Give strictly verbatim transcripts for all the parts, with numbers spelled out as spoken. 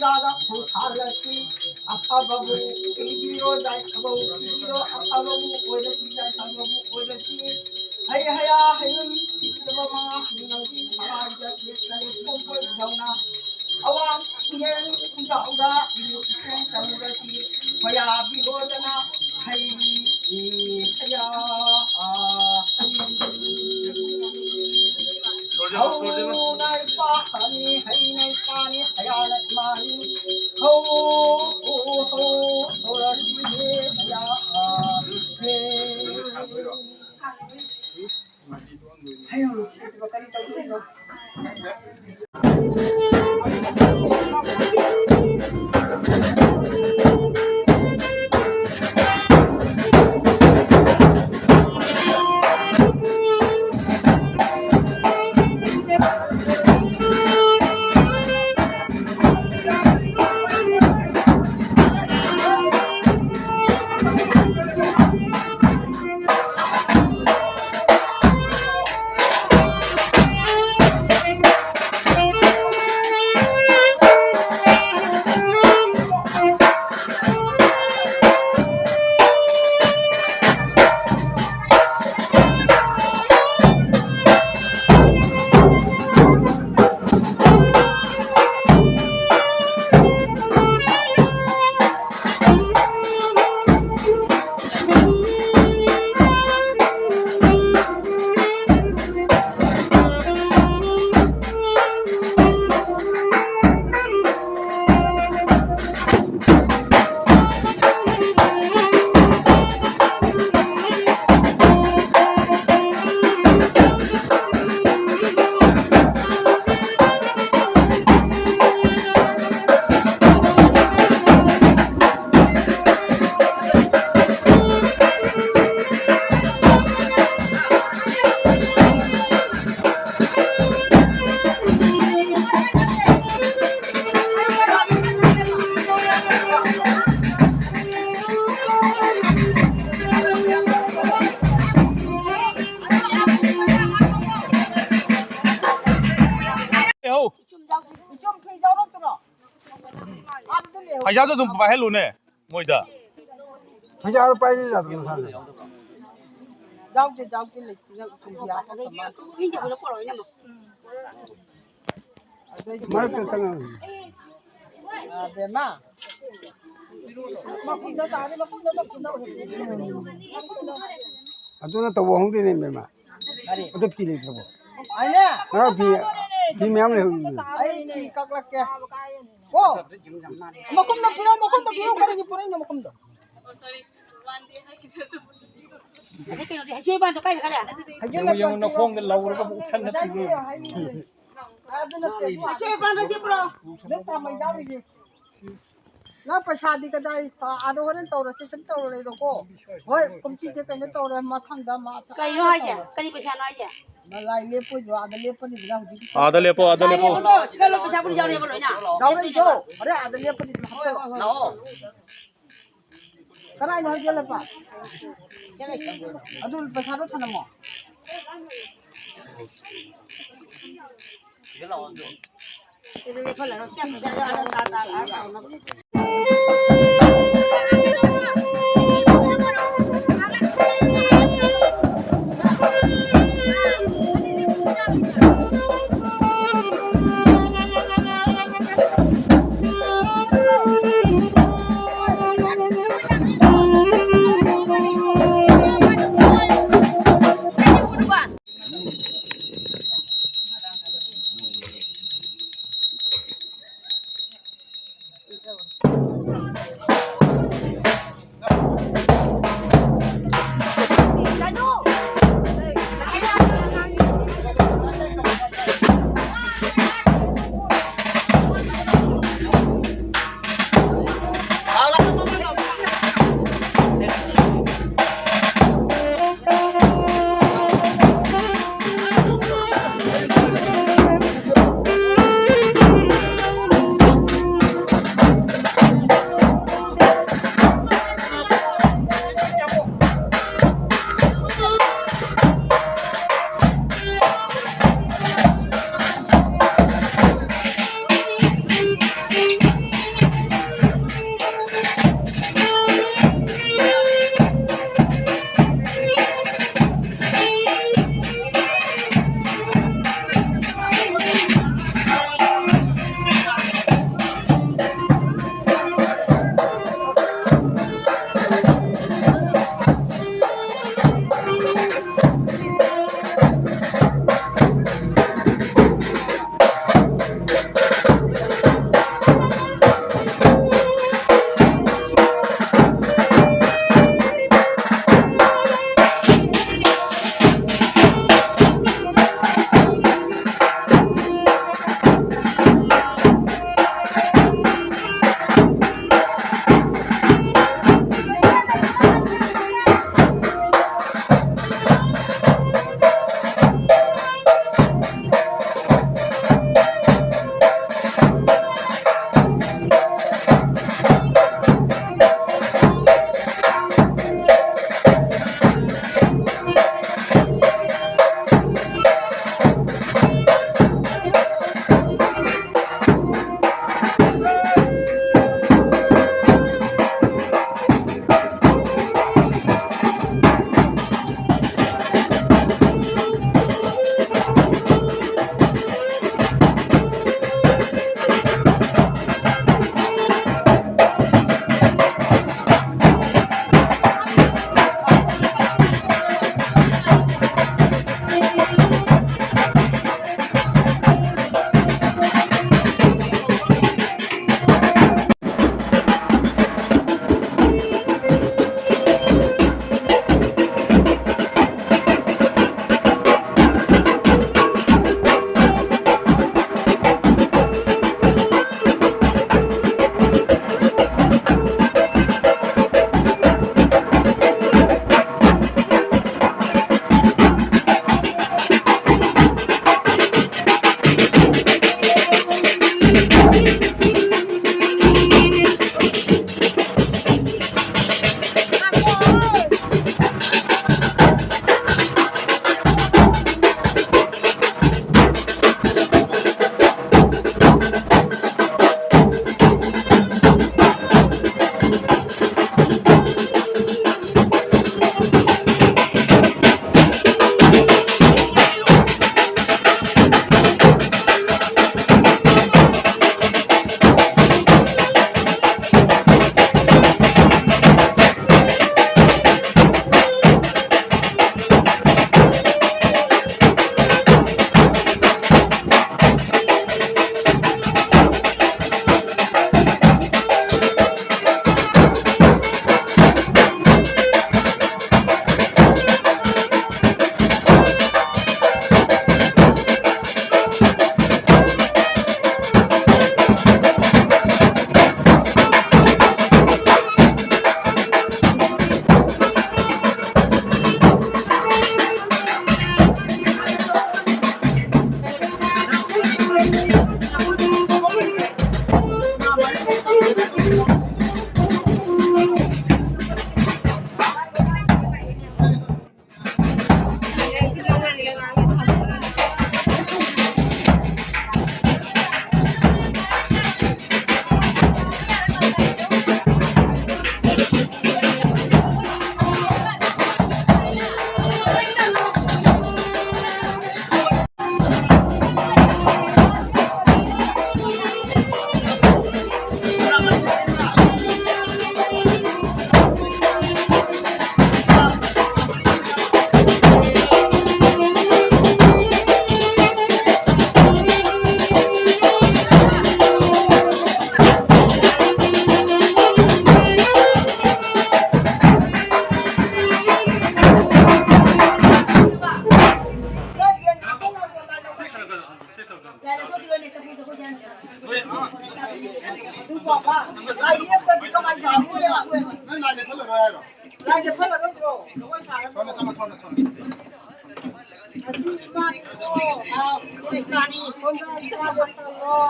ꯆꯥꯗ ꯊꯧꯁꯥꯜꯂꯁꯤ꯫ ꯑꯐꯕꯕꯨ ꯄꯤꯕꯤꯔꯣ, ꯌꯥꯏꯐꯕꯕꯨ ꯄꯤꯕꯤꯔꯣ, ꯑꯐꯕꯕꯨ ꯑꯣꯏꯔꯁꯤ, ꯌꯥꯏꯐꯕꯕꯨ ꯑꯣꯏꯔꯁꯤ꯫ ꯍꯩ ꯍꯌꯥ ꯍꯩꯅꯨꯡ ꯁꯤꯠꯂꯕ ꯃꯉꯥ ꯍꯩꯅꯧꯒꯤ ꯊꯔꯥꯏꯗ ꯇꯦꯛꯇꯔꯦ ꯄꯣꯝꯕ ꯌꯧꯅ ꯑꯋꯥꯡ ꯈꯨꯡꯌꯦꯟ ꯈꯨꯡꯖꯥꯎꯗ ꯏꯔꯨ ꯏꯁꯦꯡ ꯆꯪꯂꯁꯤ꯫ ꯈꯣꯌꯥꯕꯤꯔꯣꯗꯅ ꯍꯩ ꯍꯌꯥ ꯍꯩ ꯍꯧꯅ ꯏꯄꯥꯅꯤ ꯍꯩꯅ ꯏꯄꯥꯅꯤ ꯍꯌꯥꯅ ꯏꯃꯥꯅꯤ꯫ ꯍꯧ ꯍꯧ ꯍꯧꯔꯁꯤꯍꯦ ꯍꯌꯥ ꯍꯦ꯫ ꯏꯆꯨꯝ ꯐꯤ ꯌꯥꯎꯔꯛꯇ꯭ꯔꯣ? ꯄꯩꯁꯥꯗꯣ ꯑꯗꯨꯝ ꯄꯥꯏꯍꯜꯂꯨꯅꯦ ꯃꯣꯏꯗ꯫ ꯄꯩꯁꯥꯗꯣ ꯄꯥꯏꯔꯤ ꯌꯥꯗ꯭ꯔꯣ ꯅꯁꯥꯅ? ꯌꯥꯎꯗꯦ, ꯌꯥꯎꯗꯦ, ꯂꯩꯇꯦ, ꯅꯪ ꯁꯨꯝ ꯌꯥꯎ ꯐꯠꯇ ꯃꯥꯜꯂꯦ꯫ ꯑꯗꯩꯗꯤ ꯃꯔꯛꯇ ꯆꯪꯉꯛꯑꯣ꯫ ꯑ, ꯕꯦꯝꯃ꯫ ꯑꯗꯨꯅ ꯇꯧꯕ ꯍꯧꯗꯦꯅꯦ ꯕꯦꯝꯃ꯫ ꯀꯔꯤ? ꯑꯗꯨ ꯐꯤ ꯂꯩꯇ꯭ꯔꯕꯣ? ꯑꯩꯅꯦ? ꯉꯔꯥꯡ ꯐꯤ, ꯐꯤ ꯃꯌꯥꯝ ꯂꯩꯍꯧꯔꯤꯗꯨꯗꯤ꯫ ꯑꯩ ꯐꯤ ꯀꯛꯂꯛꯀꯦ꯫ ꯀꯣ? ꯃꯈꯨꯝꯗ ꯄꯤꯔꯛꯑꯣ, ꯃꯈꯨꯝꯗ ꯄꯤꯔꯛꯑꯣ, ꯀꯔꯤꯒꯤ ꯄꯨꯔꯛꯏꯅꯣ ꯃꯈꯨꯝꯗꯣ? ꯑꯗꯩ ꯀꯩꯅꯣꯗꯤ, ꯍꯩꯁꯨ ꯏꯕꯥꯟꯗꯣ ꯀꯥꯏ ꯆꯠꯈ꯭ꯔꯦ? ꯍꯩꯖꯤꯜꯂ ꯌꯦꯡꯉꯨ, ꯌꯦꯡꯉꯨ, ꯄꯤꯔꯛꯑꯣ꯫ ꯅꯈꯣꯡꯗ ꯂꯧꯔꯒ ꯑꯃꯨꯛ ꯎꯞꯁꯟꯅ ꯉꯁꯥꯏꯒꯤ ꯊꯝꯃꯦ꯫ ꯍꯩ-, ꯑꯗꯨ ꯅꯠꯇꯦ, ꯑꯗꯨ ꯍꯩꯁꯨ ꯏꯕꯥꯟꯗꯣ ꯁꯤ ꯄꯨꯔꯛꯑꯣ꯫ ꯕꯦꯛ ꯇꯥꯃꯩ ꯌꯥꯎꯔꯤꯁꯦ꯫ ꯅꯪ ꯄꯩꯁꯥꯗꯤ ꯀꯗꯥꯏ? ꯑꯥ, ꯑꯥꯗ ꯍꯣꯔꯦꯟ ꯇꯧꯔꯁꯤ, ꯁꯨꯝ ꯇꯧꯔ ꯂꯩꯔꯣꯀꯣ꯫ ꯍꯣꯏ, ꯀꯨꯝꯁꯤꯁꯦ ꯀꯩꯅꯣ ꯇꯧꯔꯦ, ꯃꯊꯪꯗ ꯃꯥ ꯀꯩꯅꯣ ꯍꯥꯏꯁꯦ? ꯀꯔꯤ ꯄꯩꯁꯥꯅꯣ ꯍꯥꯏꯁꯦ? ꯃꯂꯥꯏ ꯂꯦꯞꯄꯣꯏꯗꯣ, ꯑꯥꯗ ꯂꯦꯞꯄꯅꯤꯗꯅ ꯍꯧꯖꯤꯛꯀꯤ꯫ ꯑꯥꯗ ꯂꯦꯞꯄꯣ, ꯑꯥꯗ ꯂꯦꯞꯄꯣ꯫ ꯂꯥꯛꯑꯦꯕꯀꯣ, ꯁꯤꯗ ꯂꯣꯏ ꯄꯩꯁꯥ ꯄꯨꯔꯤ ꯌꯥꯎꯔꯦꯕ ꯂꯣꯏꯅ꯫ ꯌꯥꯎꯔꯛꯏꯗꯣ, ꯍꯣꯔꯦꯟ ꯑꯥꯗ ꯂꯦꯞꯄꯅꯤꯗꯅ ꯍꯥꯞꯆꯔꯣ꯫ ꯂꯥꯛꯑꯣ꯫ ꯀꯗꯥꯏꯗ ꯍꯧꯖꯤꯛ ꯂꯦꯞꯄ? ꯑꯗꯨ ꯄꯩꯁꯥꯗꯣ ꯊꯅꯝꯃꯣ꯫ ꯑꯗꯨ ꯕꯥꯕꯥ, ꯂꯥꯏ ꯂꯦꯞꯇ꯭ꯔꯗꯤ ꯀꯃꯥꯏ ꯁꯥꯗꯣꯏꯅꯣ? ꯅꯪ ꯂꯥꯏ ꯂꯦꯞꯍꯜꯂꯔꯣꯏ ꯍꯥꯏꯔꯣ? ꯂꯥꯏ ꯂꯦꯞꯍꯜꯂꯔꯣꯏꯗ꯭ꯔꯣ? ꯖꯒꯣꯏ ꯁꯥꯔ ꯁꯣꯝꯗ ꯆꯪꯉꯣ, ꯁꯣꯝꯗ, ꯁꯣꯝꯗ꯫ ꯑꯁꯤ ꯏꯃꯥꯅꯤꯀꯣ, ꯑꯥ, ꯁꯣꯝꯗ ꯏꯃꯥ ꯂꯦꯞꯍꯜꯂꯣ꯫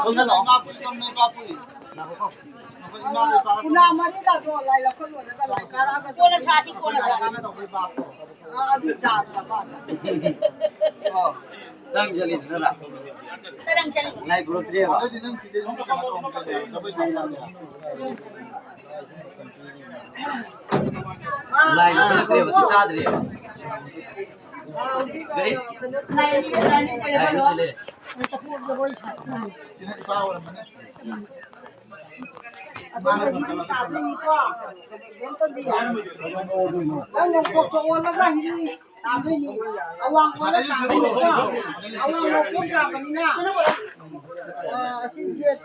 ꯁꯣꯝꯗ ꯂꯥꯛꯑꯣ꯫ ꯏꯃꯥ ꯄꯨꯔꯤ, ꯁꯣꯝꯗ ꯏꯃꯥ ꯄꯨꯔꯤ꯫ ꯉꯥꯏꯈꯣꯀꯣ꯫ ꯉꯥꯏꯈꯣ, ꯏꯃꯥ ꯂꯦꯞꯄ ꯍꯥꯏꯔꯣ꯫ ꯄꯨꯅꯥ ꯃꯔꯤꯒꯗꯣ ꯂꯥꯏ ꯂꯧꯈꯠꯂꯨꯔꯒ ꯂꯥꯏ ꯀꯥꯔꯛꯑꯒ ꯀꯣꯟꯅ ꯁꯥꯁꯤ, ꯀꯣꯟꯅ ꯁꯥꯁꯤ꯫ ꯑꯥ, ꯑꯗꯨ ꯆꯥ ꯊꯛꯄ꯫ ꯑꯣ, ꯅꯪ ꯆꯠꯂꯤꯗꯨꯅ? ꯇꯔꯪ ꯆꯠꯂꯤ꯫ ꯂꯥꯏ ꯄꯨꯔꯛꯇ꯭ꯔꯦꯕ? ꯂꯥꯏ ꯄꯨꯔꯛꯇ꯭ꯔꯦꯕ, ꯆꯥꯗ꯭ꯔꯦꯕ꯫ ꯂꯥꯏ ꯑꯅꯤ ꯂꯩꯔꯦ, ꯂꯥꯏ ꯑꯅꯤ ꯂꯩꯔꯦ꯫ ꯂꯥꯏ ꯑꯅꯤ ꯂꯩꯔꯦ꯫ ꯑꯗꯨ ꯂꯩꯕꯤ ꯇꯥꯗꯣꯏꯅꯤꯀꯣ꯫ ꯅꯪ ꯅꯣꯡꯄꯣꯛꯇ ꯑꯣꯜꯂꯒ ꯍꯤꯟꯗꯨ ꯇꯥꯗꯣꯏꯅꯤ꯫ ꯑꯋꯥꯡ ꯑꯣꯜꯂ ꯇꯥꯗꯣꯏꯅꯤꯀꯣ꯫ ꯑꯋꯥꯡ ꯅꯣꯡꯄꯣꯛ ꯇꯥꯕꯅꯤꯅ꯫ ꯑ, ꯑꯁꯤ ꯌꯦꯠ,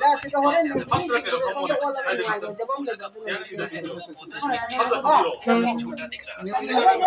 ꯑ, ꯁꯤꯗ ꯍꯣꯔꯦꯟ ꯅꯨꯡꯇꯤꯒꯤ ꯁꯣꯝꯗ ꯑꯣꯜꯂꯒ ꯅꯨꯡꯉꯥꯏꯔꯣꯏꯗꯕ ꯑꯃ ꯂꯩꯕ ꯑꯗꯨꯅ ꯅꯠꯇꯦ꯫ ꯀꯣ? ꯑꯗꯨꯗꯤ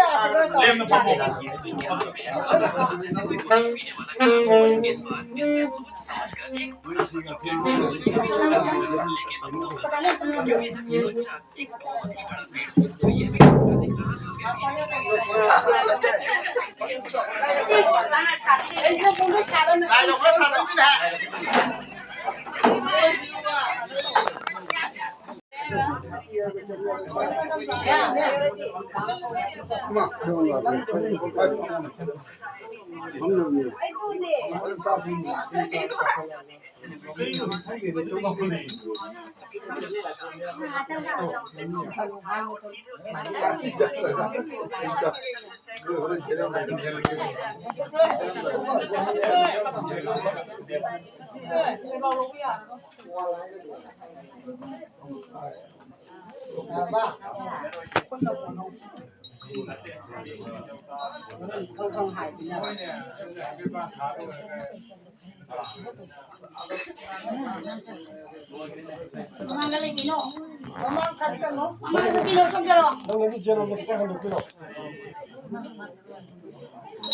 ꯑꯁꯤꯗ ꯇꯧꯔꯗꯤ ꯌꯥꯔꯦ꯫ ꯃꯃꯥꯡꯗ ꯂꯩꯕꯤꯅꯣ꯫ ꯃꯃꯥꯡ ꯆꯠꯀꯅꯨ꯫ ꯃꯃꯥꯡ ꯆꯠꯄꯤꯅꯣ, ꯆꯪꯖꯔꯣ꯫ ꯅꯪ ꯑꯗꯨ ꯆꯦꯜꯂꯣꯝꯗ ꯈꯤꯇꯪ ꯍꯟꯗꯣꯛꯄꯤꯔꯣ꯫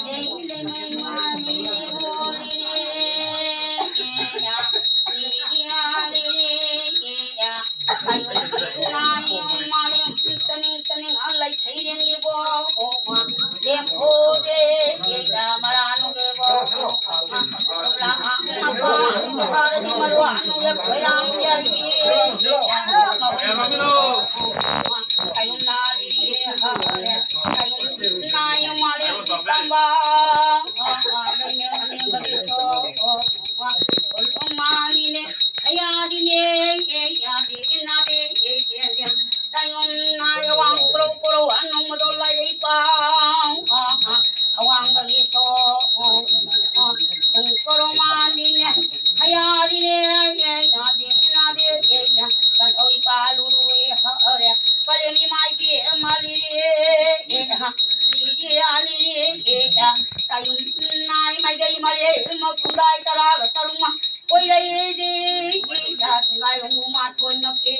ꯂꯩ, ꯂꯩ, ꯃꯩ, ꯃꯥ, ꯂꯩ, ꯂꯩ, ꯍꯣ, ꯂꯩ, ꯂꯩ꯫ ꯐꯥꯔꯗꯤ ꯃꯔꯨ ꯑꯅꯨ ꯌꯥꯝ ꯈꯣꯏꯔꯥꯡ ꯌꯥꯏꯌꯦ꯫ ꯀꯩꯅꯣꯝ ꯅꯥꯔꯤꯌꯦ꯫ ꯀꯩꯅꯣꯝ ꯅꯥꯏꯌꯦ ꯃꯥꯂꯦꯝ ꯇꯝꯕ꯫ ꯂꯩꯃꯦ ꯑꯅꯦꯝꯕꯒꯤ ꯁꯣ꯫ ꯃꯥꯅꯤꯅꯦ꯫ ꯑꯌꯥꯗꯤꯅꯦ꯫ ꯌꯥꯗꯤ ꯏꯟꯅꯗꯤ꯫ ꯇꯥꯏꯌꯣꯟ ꯅꯥꯏ ꯑꯋꯥꯡ ꯀꯣꯔꯧ ꯀꯣꯔꯧ ꯑꯅꯧꯕꯗꯣ ꯂꯥꯏꯔꯩ ꯄꯥꯎ꯫ ꯑꯋꯥꯡꯕꯒꯤ ꯁꯣ꯫ ꯀꯣꯔꯧ ꯃꯥꯅꯤꯅꯦ꯫ ꯍꯌꯥꯔꯤꯅꯦ꯫ ꯅꯥꯗꯦ ꯅꯥꯗꯦ꯫ ꯀꯟꯊꯧ ꯏꯄꯥ ꯂꯨꯔꯨꯋꯦ ꯍꯔꯦ꯫ ꯄꯔꯦꯝ ꯏꯃꯥꯏ ꯄꯦꯝꯃ ꯂꯤꯔꯦ꯫ ꯂꯤꯔꯦ ꯂꯤꯔꯦ꯫ ꯇꯥꯏꯌꯣꯟ ꯅꯥꯏ ꯃꯥꯏꯀꯩ ꯃꯔꯦ ꯃꯈꯨꯟꯗꯥꯏ ꯇꯔꯥꯒ ꯇꯔꯨꯛꯃ꯫ ꯀꯣꯏꯔꯩꯗꯤ ꯁꯦꯡꯒꯥꯏ ꯍꯣꯡꯕꯨ ꯃꯥꯊꯣꯏ ꯃꯀꯦ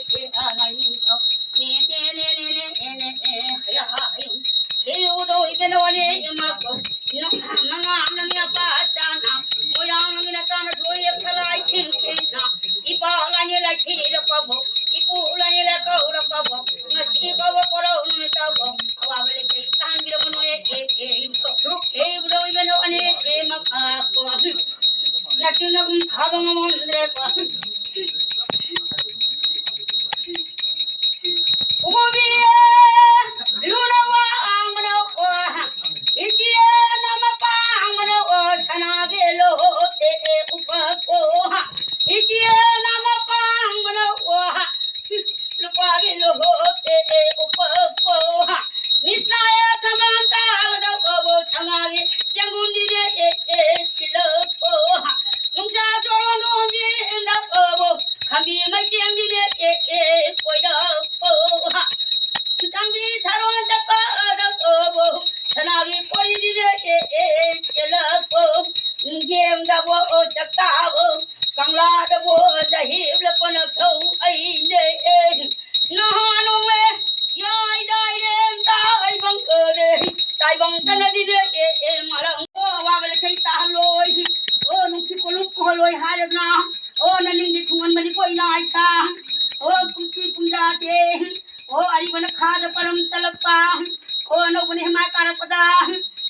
ꯂꯥꯏꯅꯤꯡꯊꯧ꯫ ꯅꯦ ꯅꯦ ꯅꯦ ꯅꯦ ꯅꯦ ꯅꯦ ꯅꯦ ꯅꯦ ꯍꯌꯥ ꯍꯌꯨꯝ꯫ ꯍꯤꯎꯗꯧ ꯏꯕꯦꯟꯗꯧ ꯑꯅꯦ ꯏꯃꯛꯀꯧ꯫ ꯅꯣꯡ ꯃꯉꯥ ꯅꯪ ꯑꯄꯥ ꯆꯥꯅ꯫ ꯃꯣꯏꯔꯥꯡ ꯅꯪꯒꯤ ꯅꯆꯥꯅ ꯊꯣꯏ ꯈꯂꯥꯏ ꯁꯤꯡ ꯁꯤꯡꯅ꯫ ꯏꯄꯥ ꯂꯥꯏꯅꯦ ꯂꯥꯏꯊꯤꯔꯛꯄꯕꯨ꯫ ꯏꯄꯨ ꯂꯥꯏꯅꯦ ꯂꯥꯏꯀꯧꯔꯛꯄꯕꯨ꯫ ꯉꯁꯤ ꯀꯧꯕ ꯀꯣꯔꯧ ꯅꯨꯃꯤꯠꯇꯧꯕꯨ꯫ ꯑꯋꯥꯕ ꯂꯩꯇꯩ ꯇꯥꯍꯟꯕꯤꯔꯝꯃꯨ ꯅꯣꯏ ꯑꯦ ꯑꯦ ꯏꯃꯛꯀꯧ꯫ ꯍꯤꯎꯗꯧ ꯏꯕꯦꯟꯗꯧ ꯑꯅꯦ ꯏꯃꯛꯀꯧ꯫ ꯅꯆꯤꯟꯅꯒꯨꯝ ꯊꯥꯕ ꯉꯝꯃꯝꯗ꯭ꯔꯦꯀꯣ꯫ ꯎꯃꯣꯕꯤꯌꯦ, ꯂꯨꯅ ꯋꯥꯡꯕꯅ ꯑꯣ, ꯏꯆꯦꯅ ꯃꯄꯥꯡꯕꯅ ꯑꯣ, ꯁꯅꯥꯒꯤ ꯂꯣ, ꯑꯦ, ꯑꯦ, ꯎꯄꯀꯣ, ꯏꯆꯦꯅ ꯃꯄꯥꯡꯕꯅ ꯑꯣ, ꯂꯨꯄꯥꯒꯤ ꯂꯣ, ꯑꯦ, ꯑꯦ, ꯎꯄꯀꯣ, ꯃꯤꯁꯅꯥꯌ ꯊꯃꯥꯟ ꯇꯥꯒꯗ ꯑꯣ, ꯁꯅꯥꯒꯤ ꯆꯪꯒꯨꯝꯗꯤꯅꯦ, ꯑꯦ, ꯑꯦ, ꯊꯤꯜꯂꯀꯣ, ꯅꯨꯡꯁꯥ ꯆꯣꯔꯣꯟ ꯑꯣꯟꯗꯤ ꯏꯜꯂꯀꯣ, ꯈꯝꯕꯤ ꯃꯩꯇꯦꯡꯗꯤꯅꯦ ꯑꯦ ꯑꯦ ꯀꯣꯏꯔꯛꯄ꯫ ꯇꯥꯡꯕꯤ ꯁꯥꯔꯣꯟ ꯆꯠꯄꯗꯕꯨ ꯁꯅꯥꯒꯤ ꯀꯣꯔꯤꯗꯤꯅꯦ ꯑꯦ ꯑꯦ ꯆꯦꯜꯂꯛꯄ꯫ ꯌꯦꯡꯗꯕꯨ ꯆꯥꯛꯇꯥꯕꯨ ꯀꯪꯂꯥꯗꯕꯨ ꯆꯍꯤꯞꯂꯛꯄꯅ ꯊꯧ ꯑꯩꯅꯦ꯫ ꯅꯍꯥꯟ ꯅꯣꯡꯃꯦ ꯌꯥꯏ ꯗꯥꯏꯔꯦ ꯇꯥꯏꯕꯪ ꯀꯔꯦ ꯇꯥꯏꯕꯪ ꯇꯅꯗꯤꯅꯦ ꯑꯦ ꯑꯦ ꯃꯔꯝ ꯑꯋꯥꯕ ꯂꯩꯈꯩ ꯇꯥꯍꯜꯂꯣꯏ꯫ ꯑꯣ ꯅꯨꯡꯁꯤ ꯀꯣꯂꯨꯞ ꯀꯣꯍꯜꯂꯣꯏ ꯍꯥꯏꯔꯕꯅ ꯑꯣ ꯅꯅꯤꯡꯗꯤ ꯊꯨꯡꯍꯟꯕꯅꯤꯀꯣ ꯏꯅꯥ ꯏꯁꯥ꯫ ꯑꯣ ꯀꯨꯝꯁꯤ ꯀꯨꯝꯖꯥꯁꯦ꯫ ꯑꯣ ꯑꯔꯤꯕꯅ ꯈꯥꯗ ꯄꯔꯝ ꯆꯠꯂꯛꯄ꯫ ꯑꯣ ꯑꯅꯧꯕꯅ ꯍꯦꯃꯥꯏ ꯀꯥꯔꯛꯄꯗ꯫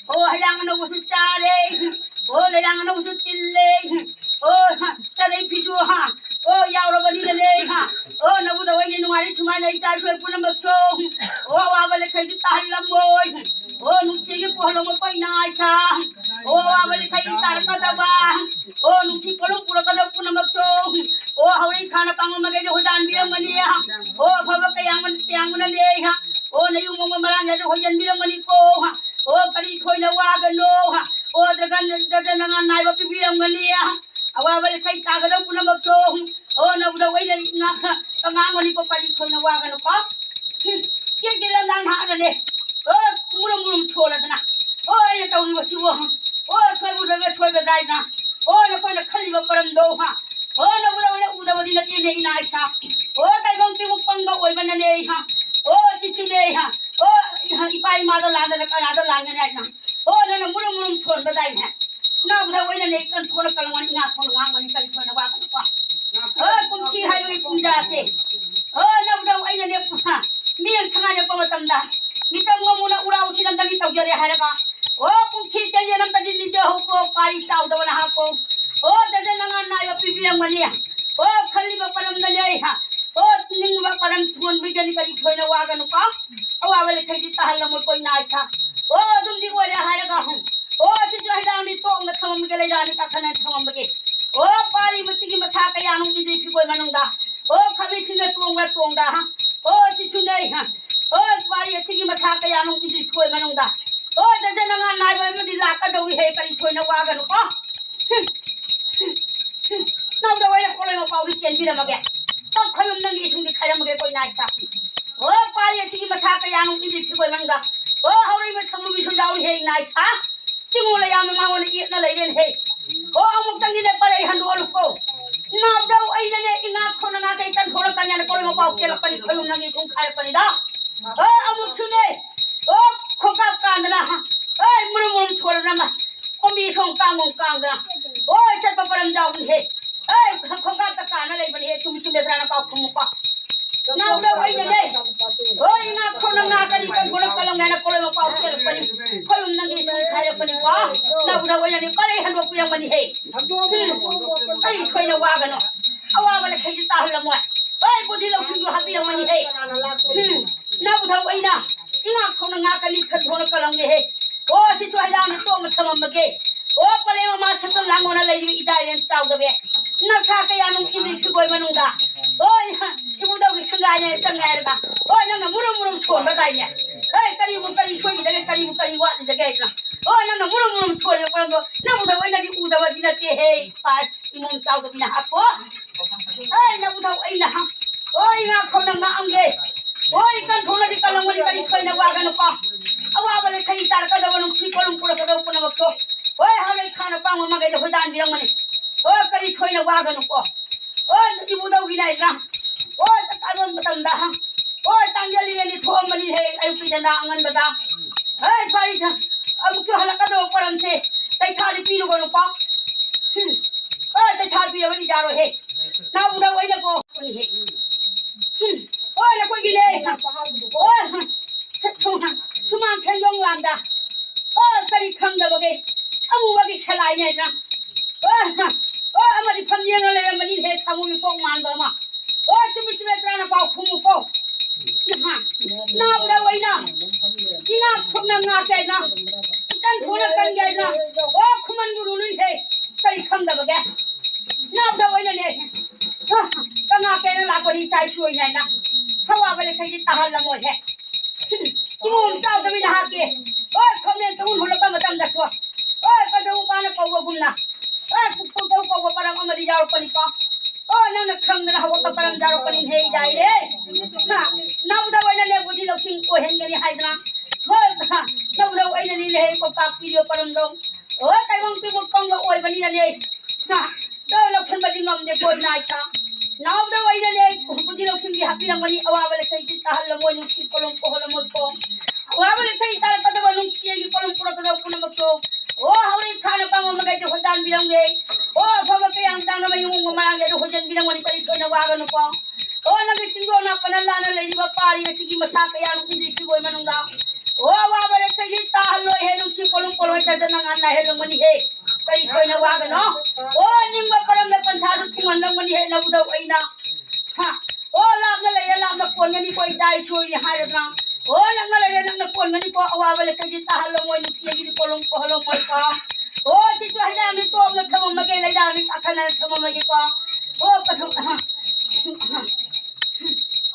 ꯑꯣ ꯍꯩꯔꯥꯡ ꯑꯅꯧꯕꯁꯨ ꯆꯥꯔꯦ꯫ ꯑꯣ ꯂꯩꯔꯥꯡ ꯑꯅꯧꯕꯁꯨ ꯆꯤꯜꯂꯦ꯫ ꯑꯣ ꯑꯋꯥꯕ ꯂꯩꯈꯩ ꯇꯥꯒꯗꯧ ꯄꯨꯝꯅꯃꯛꯁꯨ, ꯑꯣ, ꯅꯕꯨꯗꯧ ꯑꯩꯅ ꯉꯥ-, ꯉꯥꯡꯕꯅꯤꯀꯣ, ꯀꯔꯤ ꯊꯣꯏꯅ ꯋꯥꯒꯅꯨꯀꯣ꯫ ꯍꯨꯝ, ꯀꯦꯛ ꯀꯦꯛ ꯂꯝꯗꯥꯡ ꯍꯥꯠꯂꯅꯦ꯫ ꯑꯣ, ꯃꯨꯔꯨꯝ ꯃꯨꯔꯨꯝ ꯁꯣꯜꯂꯗꯅ꯫ ꯑꯣ, ꯑꯩꯅ ꯇꯧꯔꯤꯕꯁꯤꯕꯨ꯫ ꯑꯣ, ꯁꯣꯏꯕꯗꯒ ꯁꯣꯏꯒꯗꯥꯏꯅ꯫ ꯑꯣ, ꯅꯈꯣꯏꯅ ꯈꯜꯂꯤꯕ ꯄꯔꯝꯗꯣ, ꯍꯥ꯫ ꯑꯣ, ꯅꯕꯨꯗꯧ ꯑꯩꯅ ꯎꯗꯕꯗꯤ ꯅꯠꯇꯦꯅꯦ, ꯏꯅꯥ ꯏꯁꯥ꯫ ꯑꯣ, ꯇꯥꯏꯕꯪ ꯄꯤꯕꯨ ꯄꯪꯕ ꯑꯣꯏꯕꯅꯅꯦ, ꯍꯥ꯫ ꯑꯣ, ꯁꯤꯁꯨꯅꯦ, ꯍꯥ꯫ ꯑꯣ, ꯏꯍ-, ꯏꯄꯥ ꯏꯃꯥꯗ ꯂꯥꯟꯗꯅ ꯀꯅꯥꯗ ꯂꯥꯟꯒꯅꯤ ꯍꯥꯏꯅ? ꯑꯣ, ꯅꯪꯅ ꯃꯨꯔꯨꯝ ꯃꯨꯔꯨꯝ ꯁꯣꯟꯕꯗꯥꯏꯅꯦ? ꯅꯕꯨꯗꯧ ꯑꯩꯅꯅꯦ ꯀꯟꯊꯣꯛꯅ ꯀꯜꯂꯝꯒꯅꯤ, ꯏꯅꯥꯛ ꯊꯣꯛꯅ ꯉꯥꯡꯒꯅꯤ, ꯀꯔꯤ ꯊꯣꯏꯅ ꯋꯥꯒꯅꯨꯀꯣ꯫ ꯑꯣ, ꯀꯨꯝꯁꯤ ꯍꯥꯏꯕꯒꯤ ꯄꯨꯡꯖꯥꯁꯦ꯫ ꯑꯣ, ꯅꯕꯨꯗꯧ ꯑꯩꯅꯅꯦ, ꯍꯥ, ꯃꯤ ꯑꯃ ꯁꯉꯥꯏ ꯌꯦꯛꯄ ꯃꯇꯝꯗ, ꯃꯤꯇꯝ ꯉꯝꯃꯨꯅ ꯎꯔꯥꯎ ꯁꯤꯔꯝꯗꯒꯤ ꯇꯧꯖꯔꯦ ꯍꯥꯏꯔꯒ, ꯑꯣ, ꯄꯨꯟꯁꯤ ꯆꯌꯦꯠ ꯑꯃꯇꯗꯤ ꯅꯤꯖꯍꯧꯀꯣ, ꯄꯥꯔꯤ ꯆꯥꯎꯗꯕꯅ ꯍꯥꯞꯄꯣ꯫ ꯑꯣ, ꯗꯔꯖꯟ ꯃꯉꯥ ꯅꯥꯏꯕ ꯄꯤꯕꯤꯔꯝꯒꯅꯤ꯫ ꯑꯣ, ꯈꯜꯂꯤꯕ ꯄꯔꯝꯗꯅꯦ ꯑꯩ, ꯍꯥ꯫ ꯑꯣ, ꯅꯤꯡꯕ ꯄꯔꯝ ꯊꯣꯟꯕꯤꯒꯅꯤ, ꯀꯔꯤ ꯊꯣꯏꯅ ꯋꯥꯒꯅꯨꯀꯣ꯫ ꯑꯋꯥꯕ ꯂꯩꯈꯩꯗꯤ ꯇꯥꯍꯜꯂꯝꯃꯣꯏꯀꯣ, ꯏꯅꯥ ꯏꯁꯥ꯫ ꯑꯣ, ꯑꯗꯨꯝꯗꯤ ꯑꯣꯏꯔꯦ ꯍꯥꯏꯔꯒ, ꯍꯨꯝ꯫ ꯑꯣ, ꯁꯤꯁꯨ ꯍꯩꯔꯥꯡꯅꯤ ꯇꯣꯡꯅ ꯊꯝꯃꯝꯕꯒꯦ, ꯂꯩꯔꯥꯡꯅꯤ ꯀꯥꯈꯠꯅ ꯊꯝꯃꯝꯕꯒꯦ꯫ ꯑꯣ, ꯄꯥꯔꯤ ꯃꯁꯤꯒꯤ ꯃꯁꯥ ꯀꯌꯥꯅꯣ ꯏꯟꯗ꯭ꯔꯤ ꯐꯤꯒꯣꯏ ꯃꯅꯨꯡꯗ꯫ ꯑꯣ, ꯈꯥꯃꯦꯟꯁꯤꯟꯅ ꯇꯣꯡꯕ꯭ꯔꯥ ꯇꯣꯡꯗ, ꯍꯥ? ꯑꯣ, ꯁꯤꯁꯨ ꯅꯩ, ꯍꯥ? ꯑꯣ, ꯄꯥꯔꯤ ꯑꯁꯤꯒꯤ ꯃꯁꯥ ꯀꯌꯥꯅꯣ ꯏꯟꯗ꯭ꯔꯤ ꯐꯤꯒꯣꯏ ꯃꯅꯨꯡꯗ꯫ ꯑꯣ, ꯗꯔꯖꯟ ꯃꯉꯥ ꯅꯥꯏꯕ ꯑꯃꯗꯤ ꯂꯥꯛꯀꯗꯧꯔꯤ ꯍꯦ, ꯀꯔꯤ ꯊꯣꯏꯅ ꯋꯥꯒꯅꯨꯀꯣ꯫ ꯍꯨꯝ, ꯍꯨꯝ, ꯍꯨꯝ꯫ ꯅꯪꯗ ꯑꯣꯏꯅ ꯀꯣꯂꯣꯏ ꯃꯄꯥꯎꯗꯤ ꯆꯦꯟꯕꯤꯔꯝꯃꯒꯦ꯫ ꯑꯣ, ꯈꯣꯏꯌꯨꯝ ꯅꯪꯒꯤ ꯏꯁꯨꯡꯗꯤ ꯈꯥꯏꯔꯝꯃꯒꯦ, ꯀꯣꯏ ꯅꯥꯏ ꯁꯥ꯫ ꯑꯣ, ꯄꯥꯔꯤ ꯑꯁꯤꯒꯤ ꯃꯁꯥ ꯀꯌꯥꯅꯣ ꯏꯟꯗ꯭ꯔꯤ ꯐꯤꯒꯣꯏ ꯃꯅꯨꯡꯗ꯫ ꯑꯣ, ꯍꯧꯔꯛꯏꯕ ꯁꯃꯨꯕꯤꯁꯨ ꯌꯥꯎꯔꯤ ꯍꯦ, ꯏꯅꯥ ꯏꯁꯥ꯫ ꯆꯤꯡꯉꯨ ꯂꯩꯌꯥꯝꯅ ꯃꯉꯣꯟꯗ ꯌꯦꯠꯅ ꯂꯩꯔꯦꯅꯦ ꯍꯦ꯫ ꯑꯣ, ꯑꯃꯨꯛꯇꯪꯗꯤꯅꯦ ꯄꯔꯩ ꯍꯟꯗꯣꯛꯍꯜꯂꯨꯀꯣ꯫ ꯅꯥꯕꯗꯧ ꯑꯩꯅꯅꯦ ꯏꯉꯥꯛ ꯊꯣꯛꯅ ꯉꯥ ꯀꯩ ꯀꯟꯊꯣꯔꯛꯀꯅꯤ ꯍꯥꯏꯅ ꯀꯣꯂꯣꯏ ꯃꯄꯥꯎ ꯆꯦꯜꯂꯛꯄꯅꯤ, ꯈꯣꯏꯌꯨꯝ ꯅꯪꯒꯤ ꯏꯁꯨꯡ ꯈꯥꯏꯔꯛꯄꯅꯤꯗ꯫ ꯑꯣ, ꯑꯃꯨꯛꯁꯨꯅꯦ꯫ ꯑꯣ, ꯈꯣꯡꯀꯥꯞ ꯀꯥꯟꯗꯅ, ꯍꯥ꯫ ꯑꯣꯏ, ꯃꯨꯔꯨꯝ ꯃꯨꯔꯨꯝ ꯁꯣꯜꯂꯗꯅ, ꯀꯣꯝꯕꯤ ꯁꯣꯡ ꯀꯥꯡꯒꯣꯡ ꯀꯥꯡꯗꯅ꯫ ꯑꯣꯏ, ꯆꯠꯄ ꯄꯔꯝ ꯌꯥꯎꯕꯅꯤ ꯍꯦ꯫ ꯑꯣꯏ, ꯈꯣꯡꯀꯥꯞꯇ ꯀꯥꯟꯅ ꯂꯩꯕꯅꯤ ꯍꯦ, ꯆꯨꯝꯃꯤ ꯆꯨꯝꯃꯦ ꯅꯠꯇ꯭ꯔꯥ ꯅꯄꯥꯎ ꯈꯨꯝꯃꯨꯀꯣ꯫ ꯅꯥꯎꯗ ꯑꯣꯏꯅꯅꯦ꯫ ꯑꯣꯏ, ꯏꯉꯥ ꯈꯣꯡꯅ ꯉꯥ ꯀꯔꯤ ꯀꯟ ꯈꯣꯡꯅ ꯀꯜꯂꯝ ꯍꯥꯏꯅ ꯀꯣꯂꯣꯏ ꯃꯄꯥꯎ ꯆꯦꯜꯂꯛꯄꯅꯤ꯫ ꯈꯣꯏꯌꯨꯝ ꯅꯪꯒꯤ ꯏꯁꯨꯡ ꯈꯥꯏꯔꯛꯄꯅꯤꯀꯣ꯫ ꯅꯥꯎꯗ ꯑꯣꯏꯅꯅꯦ ꯄꯔꯩ ꯍꯟꯗꯣꯛꯄꯤꯔꯝꯕꯅꯤ ꯍꯦ꯫ ꯀꯔꯤ ꯊꯣꯏꯅ ꯋꯥꯒꯅꯣ꯫ ꯑꯋꯥꯕ ꯂꯩꯈꯩꯗꯤ ꯇꯥꯍꯜꯂꯝꯃꯣꯏ꯫ ꯍꯣꯏ, ꯕꯨꯙꯤ ꯂꯧꯁꯤꯡꯁꯨ ꯍꯥꯞꯄꯤꯔꯝꯃꯅꯤ ꯍꯦ꯫ ꯎꯝ, ꯅꯥꯎꯗ ꯑꯩꯅ ꯏꯉꯥ ꯈꯣꯡꯅ ꯉꯥ ꯀꯅꯤ ꯈꯟ ꯊꯣꯛꯅ ꯀꯜꯂꯝꯒꯦ ꯍꯦ꯫ ꯑꯣ, ꯁꯤꯁꯨ ꯍꯩꯔꯥꯡꯅ ꯇꯣꯡꯅ ꯊꯝꯃꯝꯕꯒꯦ꯫ ꯑꯣ, ꯄꯔꯦꯡ ꯃꯃꯥ ꯁꯠꯇ ꯂꯥꯡꯉꯣꯅ ꯂꯩꯔꯤꯕ ꯏꯗꯥꯏꯔꯦꯟ ꯆꯥꯎꯗꯕꯦ꯫ ꯅꯁꯥ ꯀꯌꯥ ꯅꯨꯡ ꯏꯟꯗ꯭ꯔꯤ ꯐꯤꯒꯣꯏ ꯃꯅꯨꯡꯗ꯫ ꯑꯣ, ꯏꯕꯨꯡꯗꯧꯒꯤ ꯁꯪꯒꯥꯏꯅ ꯆꯪꯉꯦ ꯍꯥꯏꯔꯒ꯫ ꯑꯣ, ꯅꯪꯅ ꯃꯨꯔꯨꯝ ꯃꯨꯔꯨꯝ ꯁꯣꯟꯕꯗꯥꯏꯅꯦ꯫ ꯍꯦ, ꯀꯔꯤꯕꯨ ꯀꯔꯤ ꯁꯣꯏꯈꯤꯗꯒꯦ, ꯀꯔꯤꯕꯨ ꯀꯔꯤ ꯋꯥꯠꯂꯤꯗꯒꯦ ꯍꯥꯏꯗꯅ꯫ ꯑꯣ, ꯅꯪꯅ ꯃꯨꯔꯨꯝ ꯃꯨꯔꯨꯝ ꯁꯣꯜꯂꯤꯕ ꯃꯔꯝꯗꯣ ꯅꯪꯕꯨꯗ ꯑꯣꯏꯅꯗꯤ ꯎꯗꯕꯗꯤ ꯅꯠꯇꯦ ꯍꯦ, ꯏꯄꯥ꯫ ꯏꯃꯣꯝ ꯆꯥꯎꯗꯕꯤꯅ ꯍꯥꯞꯄꯣ꯫ ꯑꯩ ꯅꯕꯨꯙꯧ ꯑꯩꯅ ꯍꯥ-, ꯍꯣꯏ, ꯉꯥ ꯈꯣꯡꯅ ꯉꯥꯛꯑꯝꯒꯦ꯫ ꯍꯣꯏ, ꯀꯟ ꯊꯣꯡꯅꯗꯤ ꯀꯜꯂꯝꯒꯅꯤ, ꯀꯔꯤ ꯊꯣꯏꯅ ꯋꯥꯒꯅꯨꯀꯣ꯫ ꯑꯋꯥꯕ ꯂꯩꯈꯩ ꯇꯥꯔꯛꯀꯗꯕ, ꯅꯨꯡꯁꯤ ꯀꯣꯂꯨꯝ ꯄꯨꯔꯛꯀꯗꯕ ꯄꯨꯝꯅꯃꯛꯁꯨ꯫ ꯍꯣꯏ, ꯍꯥꯎꯔꯩ ꯈꯥꯅ ꯄꯥꯡꯕ ꯃꯈꯩꯗ ꯍꯣꯏꯗꯥꯟꯕꯤꯔꯝꯒꯅꯤ꯫ ꯍꯣꯏ, ꯀꯔꯤ ꯊꯣꯏꯅ ꯋꯥꯒꯅꯨꯀꯣ꯫ ꯍꯣꯏ, ꯏꯕꯨꯙꯧꯒꯤꯅꯦ ꯍꯥꯏꯗ꯭ꯔꯥ? ꯍꯣꯏ, ꯆꯥꯛ ꯆꯥꯕ ꯃꯇꯝꯗ ꯍꯥ? ꯍꯣꯏ, ꯇꯥꯡꯖꯜꯂꯤꯉꯩꯗꯤ ꯊꯣꯛꯑꯝꯕꯅꯤ ꯍꯦ, ꯑꯌꯨꯛꯀꯤ ꯖꯟꯗꯥ ꯑꯉꯟꯕꯗ꯫ ꯍꯣꯏ, ꯐꯔꯤꯁ-, ꯑꯃꯨꯛꯁꯨ ꯍꯜꯂꯛꯀꯗꯕ ꯄꯣꯔꯝꯁꯦ, ꯆꯩꯊꯥꯗꯤ ꯄꯤꯔꯨꯒꯅꯨꯀꯣ꯫ ꯍꯨꯝ꯫ ꯍꯣꯏ, ꯆꯩꯊꯥ ꯄꯤꯔꯕꯗꯤ ꯌꯥꯔꯣꯏꯍꯦ꯫ ꯅꯥꯎꯗ ꯑꯣꯏꯅꯀꯣ꯫ ꯍꯨꯝ꯫ ꯍꯣꯏ, ꯅꯈꯣꯏꯒꯤꯅꯦ꯫ ꯍꯣꯏ, ꯍꯨꯝ꯫ ꯁꯨꯃꯥꯡ ꯊꯦꯡꯗꯣꯡ ꯂꯥꯟꯗ꯫ ꯍꯣꯏ, ꯀꯔꯤ ꯈꯪꯗꯕꯒꯦ? ꯑꯃꯨꯕꯒꯤ ꯁꯂꯥꯏꯅꯦ ꯍꯥꯏꯅ꯫ ꯍꯣꯏ, ꯍꯨꯝ꯫ ꯍꯣꯏ, ꯑꯃꯗꯤ ꯐꯝ ꯌꯦꯡꯉ ꯂꯩꯔꯝꯕꯅꯤ ꯍꯦ, ꯁꯥꯃꯨ ꯃꯀꯣꯛ ꯃꯥꯟꯕ ꯑꯃ꯫ ꯑꯣ, ꯆꯨꯝꯃꯤ, ꯆꯨꯝꯃꯤ, ꯇꯔꯥꯅ ꯄꯥꯎ ꯈꯨꯝꯃꯨꯀꯣ꯫ ꯅꯍꯥ, ꯅꯥꯎꯗ ꯑꯣꯏꯅ ꯏꯉꯥ ꯈꯨꯝꯅ ꯉꯥꯛꯀꯦ ꯍꯥꯏꯅ, ꯏꯀꯟ ꯊꯨꯅ ꯀꯟꯒꯦ ꯍꯥꯏꯅ, ꯑꯣ, ꯈꯨꯃꯟ ꯒꯨꯔꯨ ꯅꯨꯏꯍꯦ, ꯀꯔꯤ ꯈꯪꯗꯕꯒꯦ? ꯅꯥꯎꯗ ꯑꯣꯏꯅꯅꯦ, ꯑ, ꯀꯉꯥꯛꯀꯦꯅ ꯂꯥꯛꯄꯅꯤ, ꯏꯆꯥ ꯏꯁꯨ ꯑꯣꯏꯅ ꯍꯥꯏꯅ, ꯑꯋꯥꯕ ꯂꯩꯈꯩꯗꯤ ꯇꯥꯍꯜꯂꯝꯃꯣꯏꯍꯦ꯫ ꯏꯃꯣꯝ ꯆꯥꯎꯗꯕꯤ ꯅꯍꯥꯛꯀꯤ, ꯑꯣ, ꯈꯝꯂꯦꯟ ꯇꯨꯡ ꯍꯨꯜꯂꯛꯄ ꯃꯇꯝꯗꯁꯨ, ꯑꯣ, ꯀꯗꯧ ꯄꯥꯅ ꯀꯧꯕꯒꯨꯝꯅ, ꯑꯣ, ꯄꯨꯄꯨ ꯀꯧ ꯀꯧꯕ ꯄꯔꯝ ꯑꯃꯗꯤ ꯌꯥꯎꯔꯛꯄꯅꯤꯀꯣ꯫ ꯑꯣ, ꯅꯪꯅ ꯈꯪꯗꯅ ꯍꯧꯒꯠꯄ ꯄꯔꯝ ꯌꯥꯎꯔꯛꯄꯅꯤꯅꯦ, ꯌꯥꯏꯔꯦ꯫ ꯍꯥ, ꯅꯧꯗꯧ ꯑꯩꯅꯅꯦ ꯕꯨꯙꯤ ꯂꯧꯁꯤꯡ ꯑꯣꯏꯍꯟꯒꯅꯤ ꯍꯥꯏꯗꯅ꯫ ꯍꯣꯏ, ꯍꯥ, ꯅꯧꯗꯧ ꯑꯩꯅꯅꯤꯅꯦ ꯄꯥꯎꯇꯥꯛ ꯄꯤꯔꯤꯕ ꯄꯔꯝꯗꯣ꯫ ꯑꯣ, ꯇꯥꯏꯕꯪ ꯄꯤꯕ ꯄꯪꯕ ꯑꯣꯏꯕꯅꯤꯅꯅꯦ꯫ ꯍꯥ, ꯇꯧ ꯂꯧꯁꯤꯟꯕꯗꯤ ꯉꯝꯗꯦ ꯀꯣ ꯏꯃꯥ ꯏꯆꯥ꯫ ꯅꯧꯗꯧ ꯑꯩꯅꯅꯦ ꯕꯨꯙꯤ ꯂꯧꯁꯤꯡꯗꯤ ꯍꯥꯞꯄꯤꯔꯝꯒꯅꯤ, ꯑꯋꯥꯕ ꯂꯩꯈꯩꯗꯤ ꯇꯥꯍꯜꯂꯝꯃꯣꯏ, ꯅꯨꯡꯁꯤ ꯀꯣꯂꯣꯝ ꯀꯣꯍꯜꯂꯝꯃꯣꯏꯀꯣ꯫ ꯑꯋꯥꯕ ꯂꯩꯈꯩ ꯇꯥꯔꯛꯀꯗꯕ ꯅꯨꯡꯁꯤ ꯑꯩꯒꯤ ꯀꯣꯂꯣꯝ ꯄꯨꯔꯛꯀꯗꯕ ꯄꯨꯝꯅꯃꯛꯁꯨ꯫ ꯑꯣ, ꯍꯧꯔꯤ ꯊꯥꯅ ꯄꯥꯡꯕ ꯃꯈꯩꯗꯤ ꯍꯣꯏꯗꯥꯟꯕꯤꯔꯝꯒꯦ꯫ ꯑꯣ, ꯑꯐꯕ ꯀꯌꯥ ꯇꯥꯡꯅꯕ ꯌꯨꯝꯒꯨꯝꯕ ꯃꯔꯥꯡꯒꯤ ꯑꯗꯨ ꯍꯣꯏꯗꯥꯟꯕꯤꯔꯝꯒꯅꯤ, ꯀꯔꯤ ꯊꯣꯏꯅ ꯋꯥꯒꯅꯨꯀꯣ꯫ ꯑꯣ, ꯅꯪꯒꯤ ꯆꯤꯡꯗꯣꯟ ꯅꯥꯄꯅ ꯂꯥꯟꯅ ꯂꯩꯔꯤꯕ ꯄꯥꯔꯤ ꯑꯁꯤꯒꯤ ꯃꯁꯥ ꯀꯌꯥ ꯅꯨꯡꯁꯤꯗ꯭ꯔꯤꯕꯁꯤ ꯑꯣꯏ ꯃꯅꯨꯡꯗ꯫ ꯑꯣ, ꯑꯋꯥꯕ ꯂꯩꯈꯩꯗꯤ ꯇꯥꯍꯜꯂꯣꯏ ꯍꯦ, ꯅꯨꯡꯁꯤ ꯄꯣꯂꯨꯝ ꯄꯣꯂꯣꯏ ꯇꯥꯗꯅ ꯉꯥꯟꯅ ꯍꯦꯜꯂꯝꯒꯅꯤ ꯍꯦ꯫ ꯀꯔꯤ ꯊꯣꯏꯅ ꯋꯥꯒꯅꯣ? ꯑꯣ, ꯅꯤꯡꯕ ꯄꯔꯝꯗ ꯄꯟꯊꯥꯗꯨ ꯊꯨꯡꯍꯜꯂꯝꯒꯅꯤ ꯍꯦ, ꯅꯕꯨꯗꯧ ꯑꯩꯅ꯫ ꯍꯥ? ꯑꯣ, ꯂꯥꯞꯅ ꯂꯩꯔꯦ, ꯂꯥꯞꯅ ꯀꯣꯟꯒꯅꯤꯀꯣ, ꯏꯆꯥ ꯏꯁꯨ ꯑꯣꯏꯔꯤ ꯍꯥꯏꯔꯗꯅ꯫ ꯑꯣ, ꯅꯛꯅ ꯂꯩꯔꯦ, ꯅꯛꯅ ꯀꯣꯟꯒꯅꯤꯀꯣ, ꯑꯋꯥꯕ ꯂꯩꯈꯩꯗꯤ ꯇꯥꯍꯜꯂꯝꯃꯣꯏ, ꯅꯨꯡꯁꯤꯒꯤꯗꯤ ꯄꯣꯂꯨꯝ ꯄꯣꯍꯜꯂꯝꯃꯣꯏꯀꯣ꯫ ꯑꯣ, ꯁꯤꯁꯨ ꯍꯩꯔꯥꯡꯅꯤ ꯇꯣꯛꯅ ꯊꯝꯃꯝꯃꯒꯦ, ꯂꯩꯔꯥꯡꯅꯤ ꯀꯥꯈꯠꯅ ꯊꯝꯃꯝꯃꯒꯦꯀꯣ꯫ ꯑꯣ, ꯄꯊꯧ-,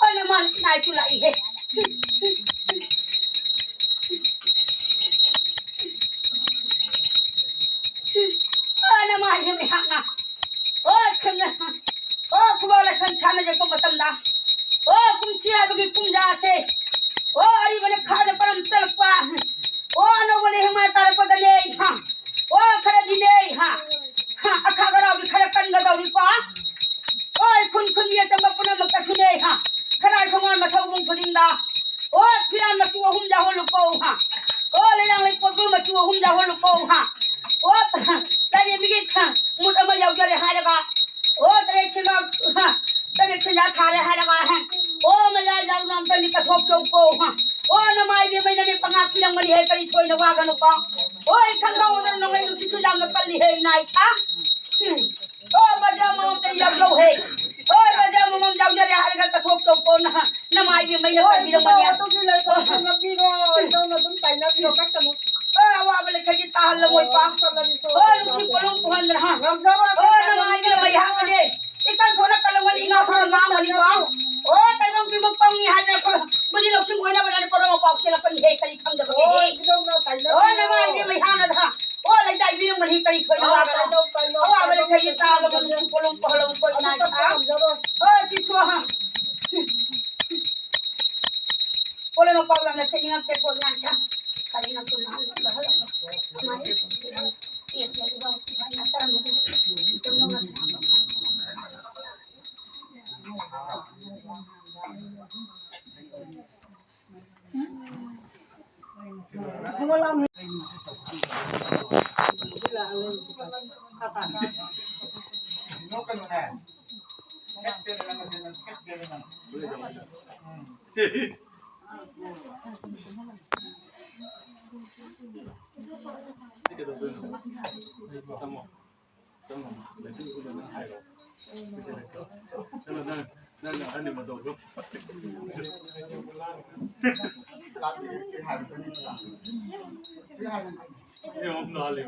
ꯑꯣ, ꯅꯃꯥ ꯂꯩꯁꯅꯥꯏꯁꯨ ꯂꯥꯛꯏꯍꯦ꯫ ꯑꯣ, ꯅꯃꯥ ꯍꯩꯔꯝꯃꯤ ꯍꯥꯛꯅ꯫ ꯆꯤꯔꯥꯏꯕꯒꯤ ꯄꯨꯡꯖꯥꯁꯦ꯫ ꯑꯣ, ꯑꯔꯤꯕꯅ ꯈꯥꯗ ꯄꯔꯝ ꯆꯠꯂꯛꯄ꯫ ꯑꯣ, ꯑꯅꯧꯕꯅ ꯍꯦꯛꯃꯥꯏ ꯇꯥꯔꯛꯄꯗꯅꯦ, ꯍꯥ꯫ ꯑꯣ, ꯈꯔꯗꯤꯅꯦ, ꯍꯥ꯫ ꯍꯥ, ꯑꯈꯥ ꯑꯔꯥꯎꯗꯤ ꯈꯔ ꯀꯟꯒꯗꯧꯔꯤꯀꯣ꯫ ꯑꯣ, ꯈꯨꯟ ꯈꯨꯟꯒꯤ ꯑꯆꯝꯕ ꯄꯨꯝꯅꯃꯛꯇꯁꯨꯅꯦ, ꯍꯥ꯫ ꯈꯔꯥꯏ ꯈꯣꯡꯉꯥꯟ ꯃꯊꯧ ꯏꯃꯨꯡ ꯈꯨꯗꯤꯡꯗ꯫ ꯑꯣ, ꯐꯤꯔꯥꯟ ꯃꯆꯨ ꯑꯍꯨꯝ ꯌꯥꯎꯍꯜꯂꯨꯀꯣ, ꯍꯥ꯫ ꯑꯣ, ꯂꯩꯔꯥꯡ ꯂꯩꯀꯣꯠꯄ ꯃꯆꯨ ꯑꯍꯨꯝ ꯌꯥꯎꯍꯜꯂꯨꯀꯣ, ꯍꯥ꯫ ꯑꯣ, ꯂꯥꯏꯔꯦꯝꯕꯤꯒꯤ ꯁ-, ꯃꯨꯠ ꯑꯃ ꯌꯥꯎꯖꯔꯦ ꯍꯥꯏꯔꯒ꯫ ꯑꯣ, ꯇꯔꯦꯠ ꯁꯦꯟꯖꯥ, ꯍꯥ, ꯇꯔꯦꯠ ꯁꯦꯟꯖꯥ ꯊꯥꯔꯦ ꯍꯥꯏꯔꯒ, ꯍꯥ꯫ ꯑꯣ, ꯃꯌꯥ ꯌꯥꯎꯅ ꯑꯝꯇ ꯂꯤꯛ ꯀꯠꯊꯣꯛꯆꯧꯀꯣ, ꯍꯥ꯫ ꯑꯣ, ꯅꯃꯥꯏꯒꯤ ꯃꯩꯅꯅꯦ ꯄꯉꯥꯛ ꯄꯤꯔꯝꯒꯅꯤ ꯍꯦ, ꯀꯔꯤ ꯊꯣꯏꯅ ꯋꯥꯒꯅꯨꯀꯣ꯫ ꯑꯣ, ꯑꯩ ꯈꯪꯍꯧꯗꯅ ꯅꯣꯡꯂꯩ ꯅꯨꯡꯁꯤꯠꯁꯨ ꯌꯥꯝꯅ ꯀꯜꯂꯤ ꯍꯦ, ꯏꯅꯥ ꯏꯁꯥ꯫ ꯎꯝ꯫ ꯑꯣ, ꯕꯖꯥꯔ ꯃꯃꯝꯗ ꯌꯥꯎꯖꯧ ꯍꯦ꯫ ꯑꯣ, ꯕꯖꯥꯔ ꯃꯃꯝ ꯌꯥꯎꯖꯔꯦ ꯍꯥꯏꯔꯒ ꯀꯠꯊꯣꯛꯆꯧꯀꯣ, ꯅꯍꯥꯟ ꯅꯃꯥꯏꯒꯤ ꯃꯩꯅ ꯍꯣꯏ, ꯄꯥꯏꯕꯤꯔꯝꯒꯅꯤ꯫ ꯏꯕꯨꯡꯉꯣ, ꯑꯗꯨꯒꯤ ꯂꯩꯐꯝ ꯈꯪꯂꯕꯤꯔꯣ, ꯏꯇꯧꯅ ꯑꯗꯨꯝ ꯇꯥꯏꯅꯕꯤꯔꯣ, ꯀꯛꯀꯅꯨ꯫ ꯑꯣ, ꯑꯋꯥꯕ ꯂꯩꯈꯩꯗꯤ ꯇꯥꯍꯜꯂꯝꯃꯣꯏꯀꯣ꯫ ꯑꯣ, ꯀꯜꯂꯕꯤ ꯁꯣꯔ ꯑꯣ, ꯅꯨꯡꯁꯤ ꯀꯜꯂꯕꯤ꯫ ꯄꯣꯂꯨꯡ ꯄꯨꯍꯟꯗꯅ, ꯍꯥ꯫ ꯉꯝꯖꯔꯣꯏ, ꯑꯣ, ꯀꯛꯀꯅꯨ꯫ ꯅꯃꯥꯏꯒꯤ ꯃꯩ ꯍꯥꯞꯄꯅꯦ꯫ ꯏꯀꯪ ꯊꯣꯛꯅ ꯀꯜꯂꯝꯒꯅꯤ, ꯏꯉꯥ ꯐꯥꯎꯅ ꯉꯥꯡꯒꯅꯤꯀꯣ꯫ ꯑꯣ, ꯇꯥꯏꯕꯪ ꯄꯤꯕ ꯄꯪꯉꯤ ꯍꯥꯏꯗꯅ ꯑꯩꯈꯣꯏ ꯕꯨꯗꯤ ꯂꯧꯁꯤꯡ ꯑꯣꯏꯅꯕꯅ ꯀꯣꯔꯣ ꯃꯄꯥꯎ ꯆꯦꯜꯂꯛꯄꯅꯤ ꯍꯦ, ꯀꯔꯤ ꯈꯪꯗꯕꯒꯦ꯫ ꯑꯣ, ꯏꯕꯨꯡꯉꯣ, ꯇꯥꯏꯅꯕꯤꯔꯣ꯫ ꯑꯣ, ꯅꯃꯥꯏꯒꯤ ꯃꯩ ꯍꯥꯟꯅꯗ, ꯍꯥ꯫ ꯑꯣ, ꯂꯩꯗꯥꯏ ꯄꯤꯔꯝꯒꯅꯤ, ꯀꯔꯤ ꯊꯣꯏꯅ ꯑꯣ, ꯋꯥꯒꯅꯣ꯫ ꯇꯥꯏꯅꯧ, ꯇꯥꯏꯅꯧ, ꯑꯋꯥꯕ ꯇꯥꯏꯅꯧ, ꯂꯩꯈꯩꯗꯤ ꯇꯥꯍꯜꯂꯝꯃꯣ, ꯇꯥꯏꯅꯧ꯫ ꯅꯨꯡꯁꯤ ꯄꯣꯂꯨꯡ ꯄꯨꯍꯜꯂꯝꯃꯣꯏꯀꯣ, ꯑꯗꯨ ꯏꯅꯥ ꯏꯁꯥ꯫ ꯀꯛꯄ ꯉꯝꯖꯔꯣꯏ꯫ ꯑꯣ, ꯁꯤꯁꯨ, ꯍꯥ꯫ ꯀꯣꯂꯦ ꯃꯄꯥꯎ ꯌꯥꯝꯅ ꯁꯦꯠꯅꯤꯡꯉꯛꯇꯦꯀꯣ, ꯏꯅꯥ ꯏꯁꯥ꯫ ꯀꯔꯤ ꯅꯪꯁꯨ ꯅꯍꯥꯟ ꯌꯨꯝꯗ ꯍꯜꯂꯛꯑꯣ꯫ ꯀꯃꯥꯏꯅ ꯇꯧꯗꯣꯏꯅꯣ? ꯇꯦꯛ ꯇꯦꯛ ꯂꯥꯎ ꯁꯨꯃꯥꯏꯅ ꯇꯧꯔꯝꯕꯗꯣ꯫ ꯇꯨꯝꯕ ꯉꯁꯤ ꯅꯪ, ꯅꯪ, ꯅꯪ ꯑꯍꯟꯅꯤ ꯃꯇꯧꯗꯣ꯫ ꯑꯩ ꯑꯃꯨꯛ ꯅꯥꯜꯂꯦ꯫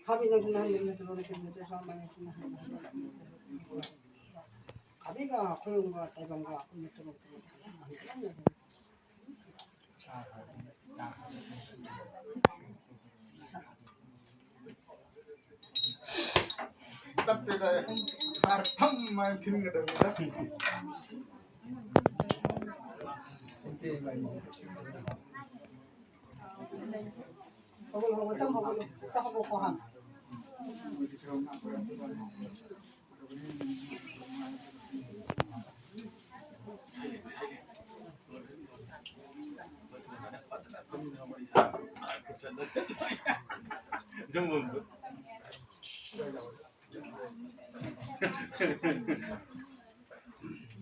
ꯍꯥꯏꯕꯤꯅ ꯁꯨꯃꯥꯏꯅ ꯌꯦꯡꯕ ꯆꯠꯂꯣ, ꯅꯆꯤꯟ ꯅꯆꯤꯟ ꯁꯨꯃꯥꯏꯅ ꯁꯨꯃꯥꯏꯅ ꯍꯥꯏꯕꯤꯒ ꯑꯩꯈꯣꯏ ꯇꯥꯏꯕꯪꯒ ꯑꯩꯈꯣꯏꯅ ꯆꯠꯂꯣ꯫ ꯇꯞꯄꯦꯗ꯫ ꯁꯥꯔ ꯐꯝ ꯍꯥꯏꯅ ꯊꯤꯟꯒꯗꯕꯅꯤꯗ꯫ ꯍꯧꯒꯠꯂꯣ, ꯍꯧꯒꯠꯂꯣ, ꯇꯞ ꯍꯧꯒꯠꯂꯣ, ꯇꯞ ꯍꯧꯒꯠꯂꯣ ꯍꯥꯟꯅ꯫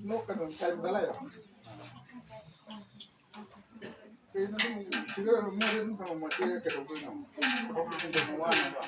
ꯅꯣꯛꯀꯅꯨ, ꯀꯔꯤꯝꯇ ꯂꯩꯔꯣ? ꯀꯩꯅꯣ ꯑꯗꯨꯝ ꯁꯤꯗ ꯃꯣꯏꯗ ꯑꯗꯨꯝ ꯊꯝꯃꯝꯃꯗꯤ ꯀꯩꯗꯧꯗꯣꯏꯅꯣ? ꯊꯕꯛ ꯁꯨꯗꯅ ꯋꯥꯅꯕ꯫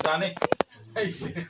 ꯆꯥꯅꯤ꯫ ꯑꯩꯁꯦ꯫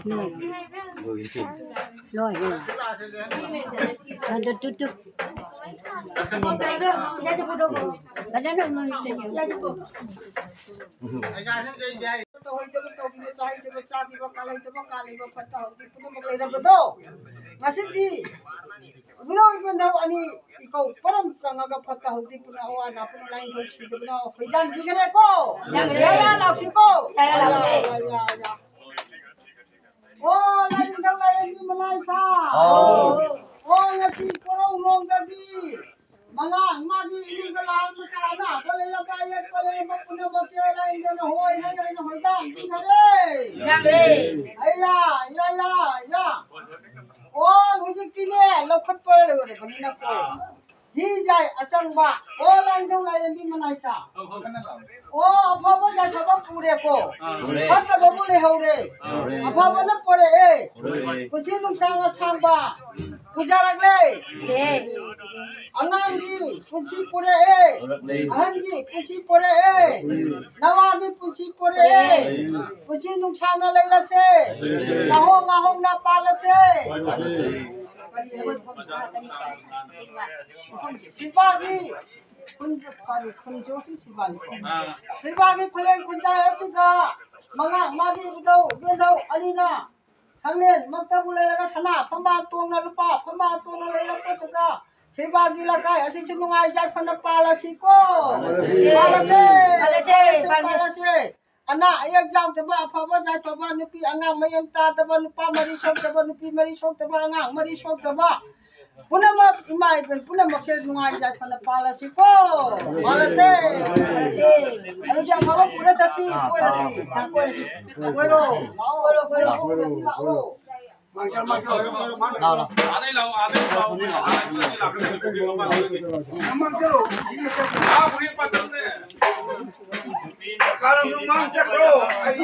ꯂꯣꯏꯔꯦ꯫ ꯂꯣꯏꯔꯦ꯫ ꯑꯗ ꯇꯨ ꯇꯨ꯫ ꯐꯖꯅ ꯑꯃꯨꯛ ꯆꯠꯂꯨ꯫ ꯇꯧꯍꯩꯗꯕ ꯇꯧꯈꯤꯕ, ꯆꯥꯍꯩꯗꯕ ꯆꯥꯈꯤꯕ, ꯀꯥꯜꯍꯩꯗꯕ ꯀꯥꯜꯂꯤꯕ, ꯐꯠꯇ ꯍꯥꯎꯗꯤ ꯄꯨꯝꯅꯃꯛ ꯂꯩꯔꯝꯕꯗꯣ ꯉꯁꯤꯗꯤ ꯏꯕꯨꯙꯧ ꯏꯕꯦꯟꯅꯧ ꯑꯅꯤ ꯏꯀꯧ ꯄꯔꯝ ꯆꯪꯉꯒ ꯐꯠꯇ ꯍꯥꯎꯗꯤ ꯄꯨꯝꯅꯃꯛ ꯑꯋꯥ ꯑꯅꯥ ꯄꯨꯝꯅꯃꯛ ꯂꯥꯏꯅꯤꯡꯊꯧ ꯁꯤꯗꯕꯅ ꯍꯣꯏꯗꯥꯟꯕꯤꯈ꯭ꯔꯦꯀꯣ꯫ ꯌꯥ, ꯌꯥ, ꯂꯥꯎꯁꯤꯀꯣ꯫ ꯌꯥ, ꯌꯥ, ꯌꯥ, ꯌꯥ, ꯌꯥ꯫ ꯑꯣ, ꯂꯥꯏꯅꯤꯡꯊꯧ ꯂꯥꯏꯔꯦꯝꯕꯤ ꯃꯅꯥꯏꯁꯥ꯫ ꯑꯥꯎ꯫ ꯑꯣ, ꯉꯁꯤ ꯀꯣꯔꯧ ꯅꯣꯡꯗꯗꯤ ꯃꯉꯥꯡ ꯃꯥꯒꯤ ꯏꯃꯨꯡꯗ ꯂꯥꯛꯑꯝꯕ ꯑꯅꯥꯕ ꯂꯩꯔꯝꯕ, ꯑꯌꯦꯛꯄ ꯂꯩꯔꯝꯕ ꯄꯨꯝꯅꯃꯛꯁꯦ ꯂꯥꯏꯅꯤꯡꯊꯧꯅ ꯍꯣꯏ ꯍꯥꯏ ꯍꯥꯏꯅ ꯍꯣꯏꯗꯥꯟꯕꯤꯈꯔꯦ꯫ ꯌꯥꯝꯔꯦ꯫ ꯑꯌꯥ, ꯌꯥ, ꯌꯥ, ꯌꯥ꯫ ꯑꯣ, ꯍꯧꯖꯤꯛꯇꯤꯅꯦ ꯂꯧꯈꯠꯄ ꯂꯣꯏꯔꯕꯅꯤꯅꯀꯣ꯫ ꯍꯤ ꯌꯥꯏ ꯑꯆꯪꯕ꯫ ꯑꯣ, ꯂꯥꯏꯅꯤꯡꯊꯧ ꯂꯥꯏꯔꯦꯝꯕꯤ ꯃꯅꯥꯏꯁꯥ꯫ ꯑꯣ, ꯑꯐꯕ ꯌꯥꯏꯐꯕ ꯄꯨꯔꯦꯀꯣ꯫ ꯄꯨꯔꯦ꯫ ꯐꯠꯇꯕꯕꯨ ꯂꯩꯍꯧꯔꯦ꯫ ꯄꯨꯔꯦ꯫ ꯑꯐꯕꯅ ꯄꯨꯔꯛꯑꯦ꯫ ꯄꯨꯔꯦ꯫ ꯄꯨꯟꯁꯤ ꯅꯨꯡꯁꯥꯡ ꯑꯁꯥꯡꯕ ꯄꯨꯖꯔꯛꯂꯦ꯫ ꯑꯦ꯫ ꯑꯉꯥꯡꯒꯤ ꯄꯨꯟꯁꯤ ꯄꯨꯔꯛꯑꯦ꯫ ꯄꯨꯔꯛꯂꯦ꯫ ꯑꯍꯟꯒꯤ ꯄꯨꯟꯁꯤ ꯄꯨꯔꯛꯑꯦ꯫ ꯅꯋꯥꯒꯤ ꯄꯨꯟꯁꯤ ꯄꯨꯔꯛꯑꯦ꯫ ꯄꯨꯔꯛꯂꯦ꯫ ꯄꯨꯟꯁꯤ ꯅꯨꯡꯁꯥꯡꯅ ꯂꯩꯔꯁꯦ꯫ ꯂꯩꯔꯁꯦ꯫ ꯉꯥꯍꯣꯡ ꯉꯥꯍꯣꯡꯅ ꯄꯥꯜꯂꯁꯦ꯫ ꯄꯥꯜꯂꯁꯦ꯫ ꯁꯤꯕꯥꯒꯤ ꯈꯨꯟ-, ꯀꯔꯤ ꯈꯨꯟꯖꯣꯁꯤ ꯁꯤꯕꯥꯅꯤ꯫ ꯑꯥ꯫ ꯁꯤꯕꯥꯒꯤ ꯈꯨꯂꯦꯟ ꯈꯨꯟꯖꯥ ꯑꯁꯤꯗ ꯃꯉꯥ ꯃꯥꯒꯤ ꯏꯕꯨꯙꯧ ꯏꯕꯦꯟꯙꯧ ꯑꯅꯤꯅ ꯁꯪꯂꯦꯟꯃꯛꯇꯕꯨ ꯂꯩꯔꯒ ꯁꯅꯥ ꯐꯝꯕꯥꯜ ꯇꯣꯡꯅ ꯂꯨꯄꯥ ꯐꯝꯕꯥꯜ ꯇꯣꯡꯅ ꯂꯩꯔꯛꯄꯗꯨꯗ ꯁꯤꯕꯥꯒꯤ ꯂꯩꯀꯥꯏ ꯑꯁꯤꯁꯨ ꯅꯨꯡꯉꯥꯏ ꯌꯥꯏꯐꯅ ꯄꯥꯜꯂꯁꯤꯀꯣ꯫ ꯄꯥꯜꯂꯁꯤ꯫ ꯄꯥꯜꯂꯁꯦ꯫ ꯄꯥꯜꯂꯁꯦ꯫ ꯄꯥꯜꯂꯁꯦ꯫ ꯄꯥꯜꯂꯁꯦ꯫ ꯑꯅꯥ ꯑꯌꯦꯛ ꯌꯥꯎꯗꯕ, ꯑꯐꯕ ꯌꯥꯏꯐꯕ, ꯅꯨꯄꯤ ꯑꯉꯥꯡ ꯃꯌꯨꯝ ꯇꯥꯗꯕ, ꯅꯨꯄꯥ ꯃꯔꯤ ꯁꯣꯛꯇꯕ, ꯅꯨꯄꯤ ꯃꯔꯤ ꯁꯣꯛꯇꯕ, ꯑꯉꯥꯡ ꯃꯔꯤ ꯁꯣꯛꯇꯕ, ꯄꯨꯝꯅꯃꯛ ꯏꯃꯥ ꯏꯕꯦꯟ ꯄꯨꯝꯅꯃꯛꯁꯦ ꯅꯨꯡꯉꯥꯏ ꯌꯥꯏꯐꯅ ꯄꯥꯜꯂꯁꯤꯀꯣ꯫ ꯄꯥꯜꯂꯁꯦ꯫ ꯑꯗꯨꯗꯤ ꯑꯐꯕ ꯄꯨꯔ ꯆꯠꯁꯤ, ꯀꯣꯏꯔꯁꯤ꯫ ꯀꯣꯏꯔꯣ꯫ ꯀꯣꯏꯔꯣ, ꯀꯣꯏꯔꯣ꯫ ꯂꯥꯛꯑꯣ꯫ ꯂꯥꯛꯑꯣ, ꯂꯥꯛꯑꯣ꯫ ꯑꯥꯗꯩ ꯂꯥꯛꯑꯣ, ꯑꯥꯗꯩ ꯂꯥꯛꯑꯣ꯫ ꯀꯥꯔꯝ ꯃꯃꯥꯡ ꯆꯠꯈ꯭ꯔꯣ꯫ ꯑꯩ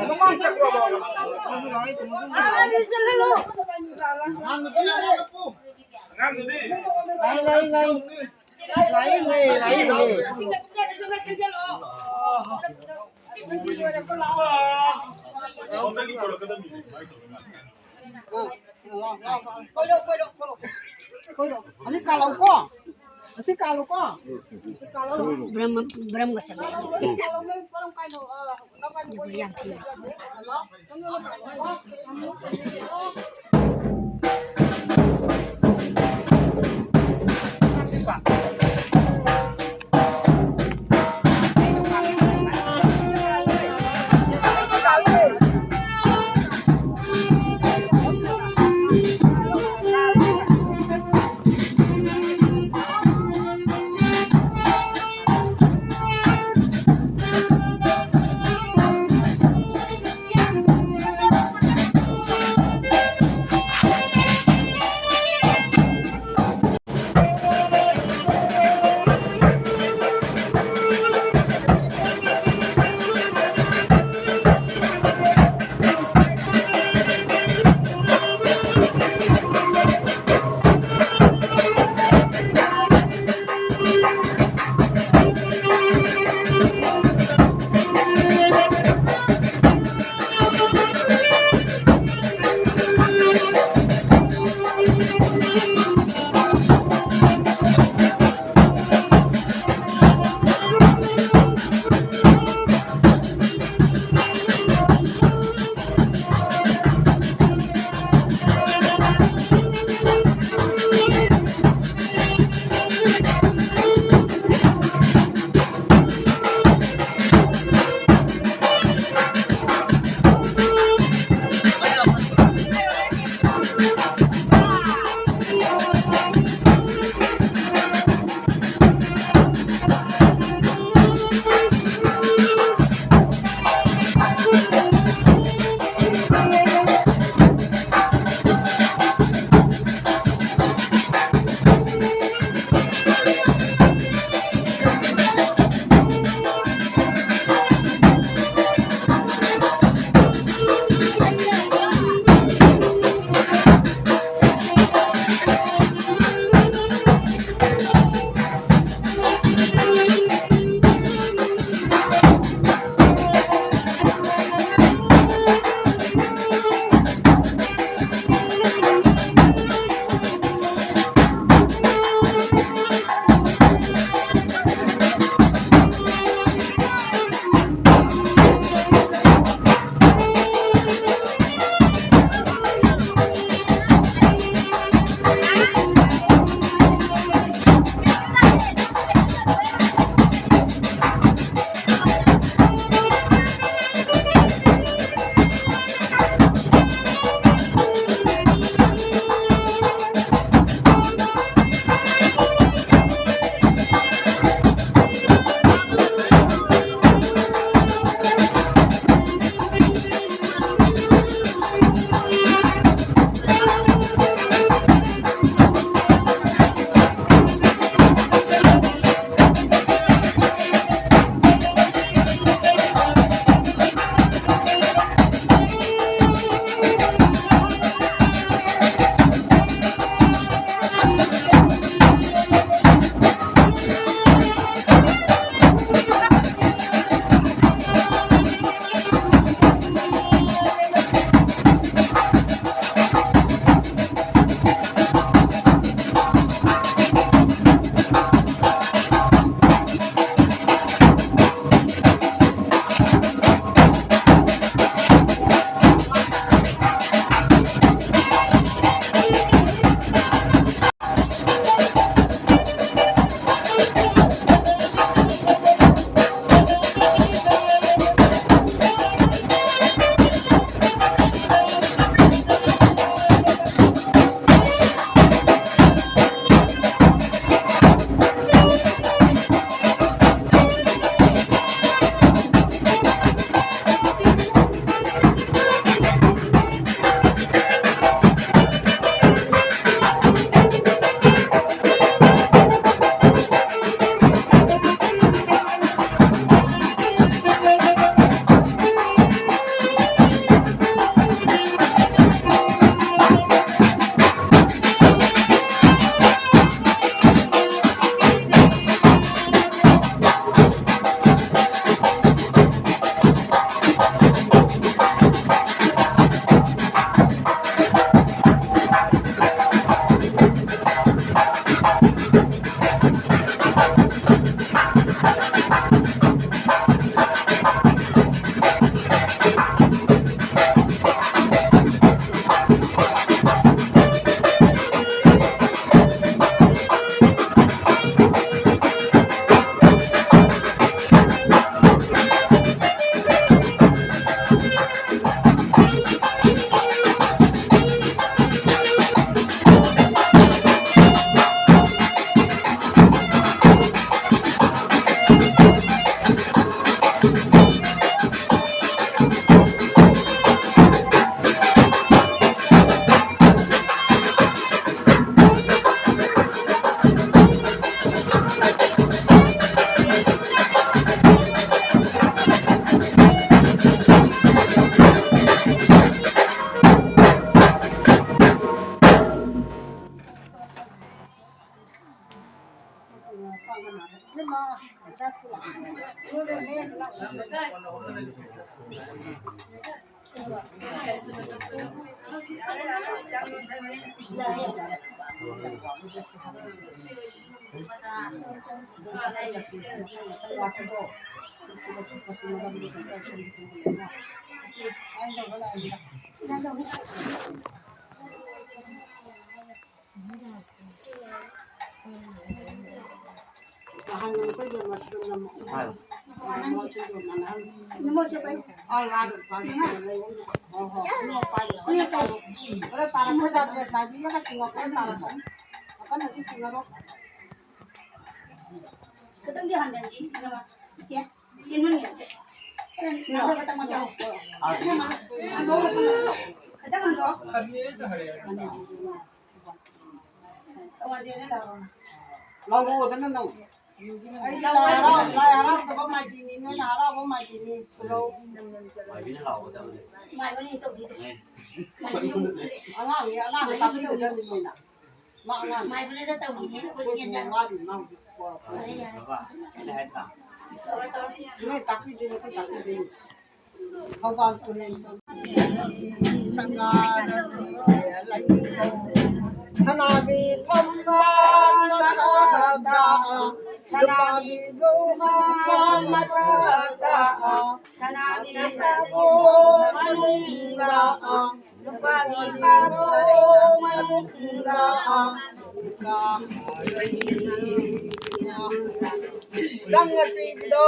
ꯃꯃꯥꯡ ꯆꯠꯈ꯭ꯔꯣ꯫ ꯑꯉꯥꯡ ꯅꯨꯄꯤ ꯑꯉꯥꯡ ꯄꯨ꯫ ꯑꯉꯥꯡꯗꯨꯗꯤ? ꯂꯥꯛꯑꯦ, ꯂꯥꯛꯑꯦ, ꯂꯥꯛꯑꯦ꯫ ꯂꯥꯛꯑꯦ, ꯂꯥꯛꯑꯦ, ꯂꯥꯛꯑꯦ꯫ ꯁꯣꯝꯗꯒꯤ ꯄꯨꯔꯛꯀꯗꯕꯅꯤ꯫ ꯀꯣꯏꯔꯣ, ꯀꯣꯏꯔꯣ, ꯀꯣꯏꯔꯣ꯫ ꯀꯣꯏꯔꯣ꯫ ꯑꯁꯤ ꯀꯥꯜꯂꯛꯎꯀꯣ꯫ ꯑꯁꯤ ꯀꯥꯜꯂꯨꯀꯣ꯫ ꯑꯁꯤ ꯀꯥꯜꯂꯣ꯫ ꯕ꯭ꯔꯝ-, ꯕ꯭ꯔꯝꯒ ꯆꯠꯂꯦ꯫ ꯀꯥꯜꯂꯣ, ꯅꯣꯏ ꯀꯔꯝ ꯀꯥꯏꯅꯣ? ꯑ, ꯀꯔꯝ ꯀꯥꯏꯅꯣ ꯀꯣꯏꯔꯤꯅꯣ? ꯌꯥꯝ ꯊꯤ꯫ ꯈꯤꯇꯪꯗꯤ ꯍꯟꯊꯍꯟꯁꯤ, ꯏꯆꯦ꯫ ꯌꯦꯡꯍꯟꯒꯦ, ꯏꯆꯦ꯫ ꯈꯤꯇꯪ ꯍꯟꯊꯧ꯫ ꯈꯤꯇꯪ ꯍꯟꯊꯧ꯫ ꯂꯧꯔꯛꯑꯣꯗꯅ ꯅꯪ꯫ ꯑꯩꯗꯤ ꯂꯥꯏ ꯍꯔꯥꯎ-, ꯂꯥꯏ ꯍꯔꯥꯎꯗꯕ ꯃꯥꯏꯕꯤꯅꯤ, ꯅꯣꯏꯅ ꯍꯔꯥꯎꯕ ꯃꯥꯏꯕꯤꯅꯤ꯫ ꯈꯨꯂꯧ꯫ ꯃꯥꯏꯕꯤꯅ ꯂꯥꯎꯒꯗꯕꯅꯦ꯫ ꯃꯥꯏꯕꯤꯅ ꯇꯧꯕꯤꯗꯦ꯫ ꯑꯉꯥꯡꯅꯤ, ꯑꯉꯥꯡꯅ ꯇꯥꯛꯄꯤꯒꯗꯕꯅꯤ ꯃꯣꯏꯅ꯫ ꯃꯥ ꯑꯉꯥꯡꯅꯤ꯫ ꯃꯥꯏꯕꯤꯅ ꯇꯧꯕꯤꯅꯦ, ꯑꯩꯈꯣꯏꯗꯤ ꯑꯩꯈꯣꯏꯁꯨ ꯒ꯭ꯌꯥꯟ ꯇꯥꯗꯦ꯫ ꯋꯥꯠꯂꯤ ꯃꯥ ꯍꯧꯖꯤꯛ꯫ ꯌꯥꯔꯦ, ꯌꯥꯔꯦ꯫ ꯇꯧꯔꯣ, ꯇꯧꯔꯣ꯫ ꯅꯣꯏ ꯇꯥꯛꯄꯤꯗꯣꯏꯅꯤ, ꯑꯩꯈꯣꯏ ꯇꯥꯛꯄꯤꯗꯣꯏꯅꯤ꯫ ꯊꯧꯕꯥꯜ ꯇꯨꯔꯦꯜ ꯁꯪꯒꯥꯔꯁꯤ ꯂꯩꯅꯤꯡꯊꯧ ꯁꯅꯥꯒꯤ ꯐꯝꯕꯥꯜ ꯃꯊꯛꯇ, ꯁꯅꯥꯒꯤ ꯂꯨꯄꯥꯒꯤ ꯂꯨꯄꯥ ꯃꯊꯛꯇ, ꯁꯅꯥꯒꯤ ꯃꯊꯛꯇ, ꯃꯅꯨꯡꯗ, ꯂꯨꯄꯥꯒꯤ ꯃꯅꯨꯡꯗ, ꯆꯪꯉꯁꯤꯗꯣ꯫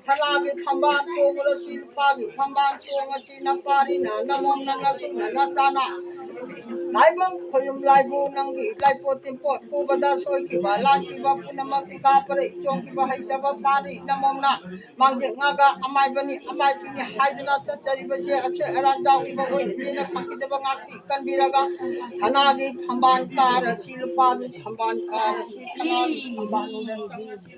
ꯁꯅꯥꯒꯤ ꯐꯝꯕꯥꯜ ꯇꯣꯡꯂꯁꯤ, ꯂꯨꯄꯥꯒꯤ ꯐꯝꯕꯥꯜ ꯇꯣꯡꯉꯁꯤ, ꯅꯄꯥꯔꯤꯅ ꯅꯃꯣꯝꯅ ꯅꯁꯨꯅ ꯅꯆꯥꯅ꯫ ꯂꯥꯏꯕꯨꯡ ꯈꯣꯌꯨꯝ ꯂꯥꯏꯕꯨ ꯅꯪꯒꯤ ꯂꯥꯏꯄꯣꯠ ꯇꯤꯟꯄꯣꯠ ꯄꯨꯕꯗ ꯁꯣꯏꯈꯤꯕ ꯂꯥꯟꯈꯤꯕ ꯄꯨꯝꯅꯃꯛ ꯇꯤꯀꯥ ꯄꯔꯩ ꯆꯣꯡꯈꯤꯕ ꯍꯩꯇꯕ ꯐꯥꯔꯤ ꯅꯃꯣꯝꯅ ꯃꯥꯡꯖꯦꯛ ꯉꯥꯒ ꯑꯃꯥꯏꯕꯅꯤ ꯑꯃꯥꯏꯕꯤꯅꯤ ꯍꯥꯏꯗꯨꯅ ꯆꯠꯆꯔꯤꯕꯁꯦ ꯑꯁꯣꯏ ꯑꯔꯥꯟ ꯌꯥꯎꯈꯤꯕ ꯑꯣꯏꯔꯗꯤꯅ ꯈꯪꯈꯤꯗꯕ ꯉꯥꯛꯄꯤ ꯀꯟꯕꯤꯔꯒ ꯁꯅꯥꯒꯤ ꯐꯝꯕꯥꯜ ꯀꯥꯔꯁꯤ ꯂꯨꯄꯥꯒꯤ ꯐꯝꯕꯥꯜ ꯀꯥꯔꯁꯤ ꯁꯅꯥꯒꯤ ꯐꯝꯕꯥꯜ ꯆꯪꯉꯁꯤ꯫